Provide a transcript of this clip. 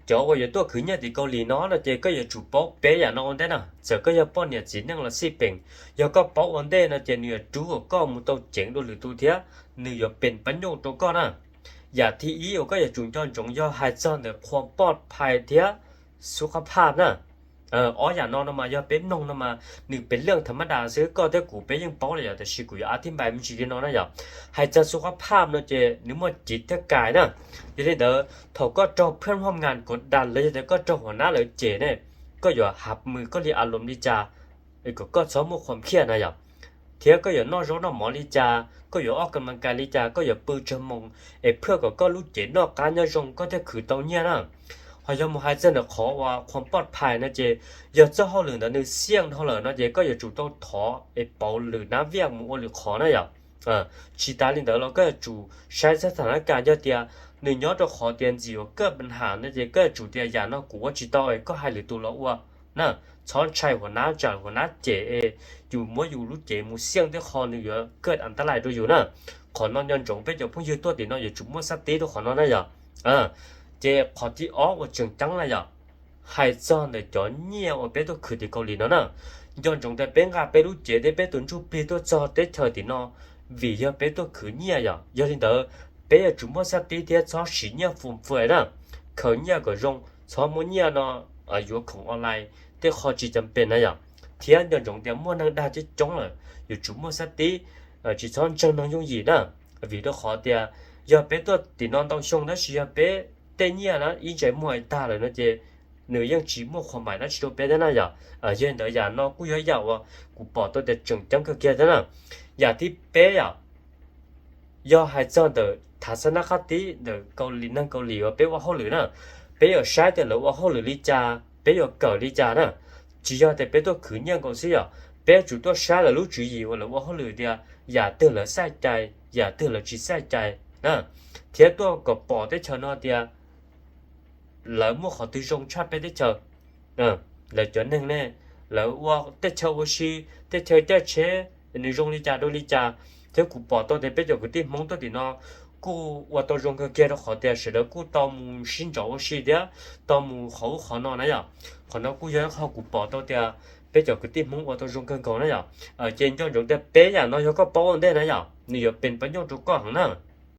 Cov uas yuav tuaj khwv nyiaj tim Kaus Lim no no ces koj yuav tsum paub peb yam no ua ntej na. Txawm koj yog poj niam txiv neej los xij peem, yog koj paub ua ntej no ces nws yuav rub kom koj mus tau ceev dua lwm tus thiab nws yuav pees pab nyuj rau koj na. Yam thib ib uas koj yuav tsum nco ntsoov yog hais txog ntawm qhua poj phais thiab xub qab phaj na. Ob yam no no mas yog peb mloog no mas nws pem leej tham mab das xwb, koj thiab kuv peb yeej paub lawm yom, tab sis kuv yuav a thib npais me ntsis li no na yom. Hais txog xub qab phaj no ces nws muaj cev thiab kais na. Yog li ntawd thaum koj raug phwj hom ngas kov das los yog tias koj raug hua nab lawv cem ne, koj yuav hav mws koj li a loos li cas kom koj txhob muaj qhuam khiaj na yom. Thiab koj yuav noj zaub noj mov li cas, koj yuav ob kas mas kais li cas, koj yuav pw tsawg moos es phwj kom koj lub cev noj qab nyob zoo koj thiaj khwv tau nyiaj na. Ho yog mus hais txog ntawm qhov uas qhua poj phais no ces yog txoj hauj lwm ntawd nws xiaj dhau lawm no ces koj yuav tsum tau thov es pauv lwm nab viaj mus ua lwm qhov na yom. Tsis tas li ntawd los koj yuav tsum saib txog tham na kas yog tias nws nyob rau qhov tias ntxim uas koj pees ham no ces koj yuav tsum tias yam no kuv ua tsis tau es koj hais lwm tus los ua na. Txhob ntshai hua nab tsam hua nab cem es yus muab yus lub cev mus xiaj tej qho nws yuav kawj a tab lais rau yus na. Qhov no nco ntsoov peb cov phooj ywg tuaj tim no yuav tsum muaj xab tib rau qhov no na yom. Ces qhov thib ob uas tseem ceeb na yom, hais txog ntawm cov nyiaj uas peb tuaj khwv tim Kaus Lim no na. Nco ntsoov tias peb nqa peb lub cev thiab peb tus ntsuj plig tuaj txog teb chaws tim no vim yog peb tuaj khwv nyiaj yom. Yog li ntawd peb yuav tsum muaj xab tib thiab txhob siv nyiaj fum fwm na. Khaws nyiaj kom zoo, txhob muab nyiaj no yuav khoom online tej qho tsis cam pes na yom. Thiab nco ntsoov tias muaj neeg dag coob coob lawm, yuav tsum muaj xab tib, tsis txhob ntseeg neeg yooj yim na. Vim rau qhov tias yog peb tuaj tim no ntau xyoo tab sis yog peb tej nyiaj na ib ntsais muag tag lawm no ces nws yeej tsis muaj qhuas npaim dab tsi rau peb thiab na yom. Yog li ntawd yam no kuj yog yam uas kuv pom tau tias tseem ceeb kawg kiag thiab na. Yam thib peb yom, yog hais txog ntawm thav xab nab qab tib ntawm Kaus Lim, neeg Kaus Lim uas peb ua hauj lwm na, peb yuav saib tias lawv ua hauj lwm li cas, peb yuav kawm li cas na. Tsis yog tias peb tuaj khwv nyiaj nkaus xwb yom, peb yuav tsum tuaj saib lawv lub tswv yim uas lawv ua hauj lwm tias yam twg lawv xaiv cai, yam twg lawv tsis xaiv cai na, thiab tuaj kom pom teb chaws no tias lawv muaj qhov twg zoo tshaj peb teb chaws. Lawv cov neeg ne, lawv ua teb chaws ua si, teb chaws caij tsheb nws zoo li cas rau li cas. Thiab kuv pom tau tias peb cov kwv tij Hmoob tuaj tim no kuj ua tau zoo kawg kiag rau qhov tias sawv daws kuj tau mus sib ntsov ua si thiab tau mus qhov ub qhov no na yom. Qhov no kuj yog ib qho kuv pom tau tias peb cov kwv tij Hmoob ua tau zoo kawg nkaus na yom. Ces nco ntsoov tias peb yam no yog koj paub ua ntej na yom, nws yuav pees pab nyuj rau koj heev na.